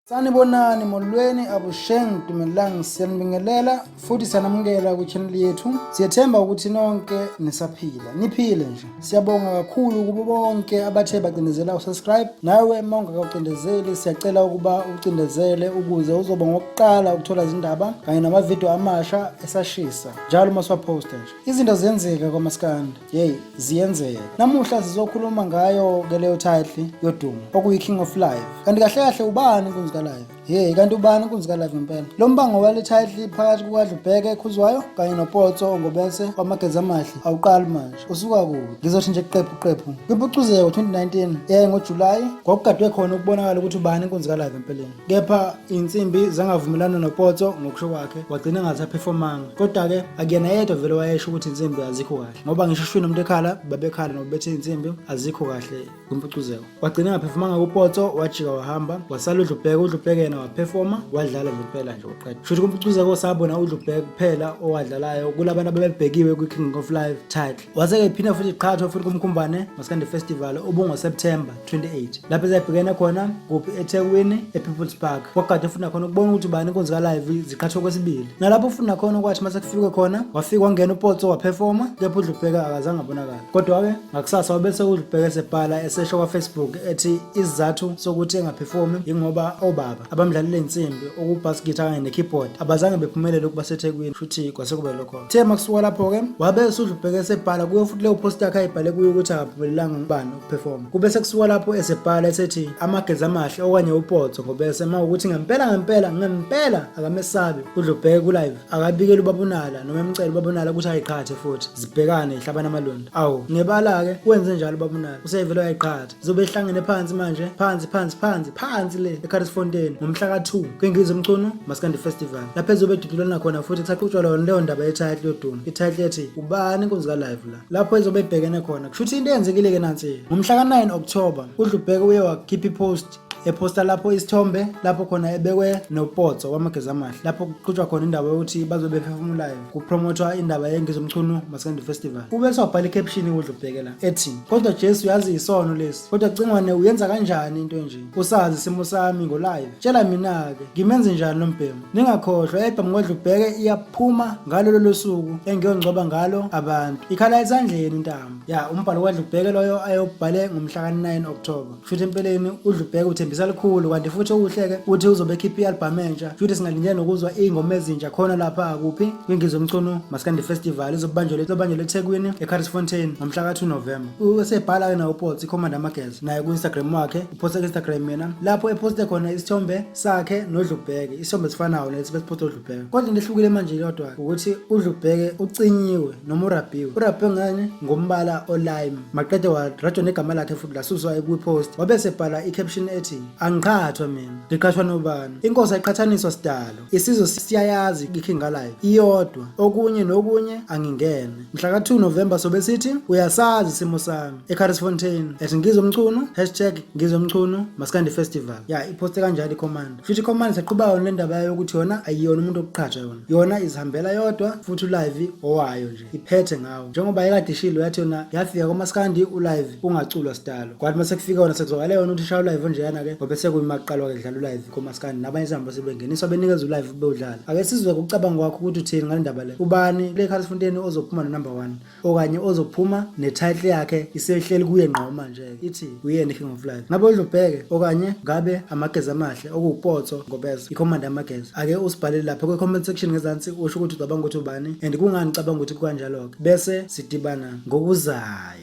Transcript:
Sanibonani, molweni, avuxeni, dumelang, siyanibingelela futhi siyanamukela kwi-channel yethu. Siyethemba ukuthi nonke nisaphila, niphile nje. Siyabonga kakhulu kubo bonke abathe bacindezela usubscribe. Nawe uma ungakawucindezeli, siyacela ukuba ucindezele ukuze uzoba ngokuqala ukuthola izindaba kanye namavidiyo amasha esashisa njalo uma siwaphosta nje. Izinto ziyenzeka kwamaskandi. Yey, ziyenzeka. Namuhla sizokhuluma ngayo ke leyo title yodumo okuyi-King of Live. Kanti kahle kahle ubani inkunzi ka-Live? Hey, kanti ubani inkunzi ka-Live ngempela? Lo mbango wale title phakathi kukaDlubheke Khuzwayo kanye noPotso Ngobese wamageza amahle awuqali manje. Usuka kude. Ngizothi nje qephu qephu. Kwimpucuzeko 2019 eyayi ngoJulayi kwakugadwe khona ukubonakala ukuthi ubani inkunzi ka-Live empeleni. Kepha insimbi zangavumelana noPotso ngokusho kwakhe wagcina engasaphefomanga. Kodwa-ke akuyena yedwa vele wayesho ukuthi insimbi azikho kahle ngoba ngisho ushwini umuntu ekhala babekhala noba bethi insimbi azikho kahle kwimpucuzeko. Wagcina engaphefomanga kuPotso wajika wahamba wasala uDlubheke, uDlubheke yena waphefoma wadlala nje impela nje waqeda. Shuthi kwimpucuzeko sabona uDlubheke kuphela owadlalayo kulabantu ababebhekiwe kwi-King of Live title. Wase-ke iphinda futhi iqhathwa futhi kuMkhumbane Maskandi Festival obungoSepthemba 28 lapho ezayibhekene khona kuphi eThekwini ePeople's Park kwakade futhi nakhona ukubona ukuthi ubani inkunzi ka-live ziqhathwa kwesibili nalapho futhi nakhona kwathi uma sekufike khona wafika wangena uPotso waphefoma kepha uDlubheka akazange abonakala kodwa-ke ngakusasa wabe sewuDlubheka esebhala esesho kwaFacebook ethi isizathu sokuthi engaphefomi yingoba obaba abamdlalile insimbi okubass guitar kanye ne-keyboard abazange bephumelele ukuba seThekwini futhi kwase kube lokho. Kuthe makusuka lapho-ke wabe esudlubheke esebhala kuyo futhi leyo post yakhe ayibhale kuyo ukuthi akaphumelelanga ngubani ukuphefoma. Kube sekusuka lapho esebhala esethi amageza amahle okanye uPotso ngobese uma ukuthi ngempela ngempela ngempela akamesabi uDlubheke ku-live akabikele uBabunala noma emcele uBabunala ukuthi ayiqhathe futhi zibhekane ihlabana amalunda. Awu ngebala-ke wenze njalo uBabunala usevele wayiqhatha. Zobe ihlangene phansi manje phansi phansi phansi phansi le eCarrisfontein ngomhla ka-2 kwiNgizwe Mchunu Maskandi Festival lapho ezobe edudulana khona futhi kusaqhutshwa lona leyo ndaba yetitle yodumo ititle ethi ubani inkunzi ka-live la lapho ezobe ebhekene khona kusho ukuthi into eyenzekile-ke nansi ngomhla ka-9 October uDlubheke uye wakhipha ipost ephosta lapho isithombe lapho khona ebekwe noPotso wamageza amahle lapho kuqhutshwa khona indaba yokuthi bazobe bephefumulayo kupromothwa indaba yeNgizwe Mchunu Maskandi Festival. Ube sewabhala i-caption uDlubheke la ethi kodwa Jesu yazi isono lesi kodwa Cingwane uyenza kanjani into enje usazi isimo sami ngolive tshela mina-ke ngimenze njani lo mbhemu ningakhohlwa ebhamu kwaDlubheke iyaphuma ngalolo losuku engiyongcwaba ngalo abantu ikhala esandleni intambo ya umbhalo kwaDlubheke loyo ayobhale ngomhla ka-9 October. Futhi empeleni uDlubheke uthembisa lukhulu kanti futhi okuhle-ke uthi uzobe ekhipha i-albhamu entsha futhi singalindela nokuzwa iy'ngoma ezintsha khona lapha kuphi kwiNgizwe Mchunu Maskandi Festival izobanjelwa izobanjelwa eThekwini eCarrisfontein ngomhla ka-2 November. Usebhala-ke nawo uPotso iCommander Amageza naye ku-Instagram wakhe uphoste ku-Instagram yena lapho ephoste khona isithombe sakhe noDlubheke isithombe esifanayo nalesi besiphoste uDlubheke kodwa into ehlukile manje yodwa ukuthi uDlubheke ucinyiwe noma urabhiwe urabhiwe ngani ngombala olime maqede warajwa negama lakhe futhi lasuswa kwi-post wabe sebhala i-caption ethi angiqhathwa mina ngiqhathwa nobani inkosi ayiqhathaniswa sidalo isizwe siyayazi iking life iyodwa okunye nokunye angingene mhla ka-2 November sobe sithi uyasazi isimo sami eCarrisfontein at Ngizwe Mchunu hashtag Ngizwe Mchunu Maskandi Festival ya iphoste kanjalo icommand futhi icommand saqhubeka yona le ndaba yayo ukuthi yona ayiyona umuntu okuqhathwa yona yona izihambela yodwa futhi ulive owayo nje iphethe ngawo njengoba ekade ishilo yathi yona yafika komaskandi ulive ungaculwa sidalo kwathi uma sekufika yona sekuzwakale yona ukuthi ishaya ulive onjeyana-ke ngobe sekuyima kuqalwa-ke kudlala ulive komaskandi nabanye sihamba sebengeniswa benikeza ulive bewudlala ake sizwe ukucabanga kwakho ukuthi uthini ngale ndaba le ubani kule Carlsfontein ozophuma no-number one okanye ozophuma ne-title yakhe isehleli kuye ngqo manje ithi uyena i-king of life ngabe udlubheke okanye ngabe amageza amahle okuwupotso ngobeza ikhomanda yamageza ake usibhalele lapha kwi-comment section ngezansi usho ukuthi ucabanga ukuthi ubani and kungani ucabanga ukuthi kukanjalo-ke bese sidibana ngokuzayo.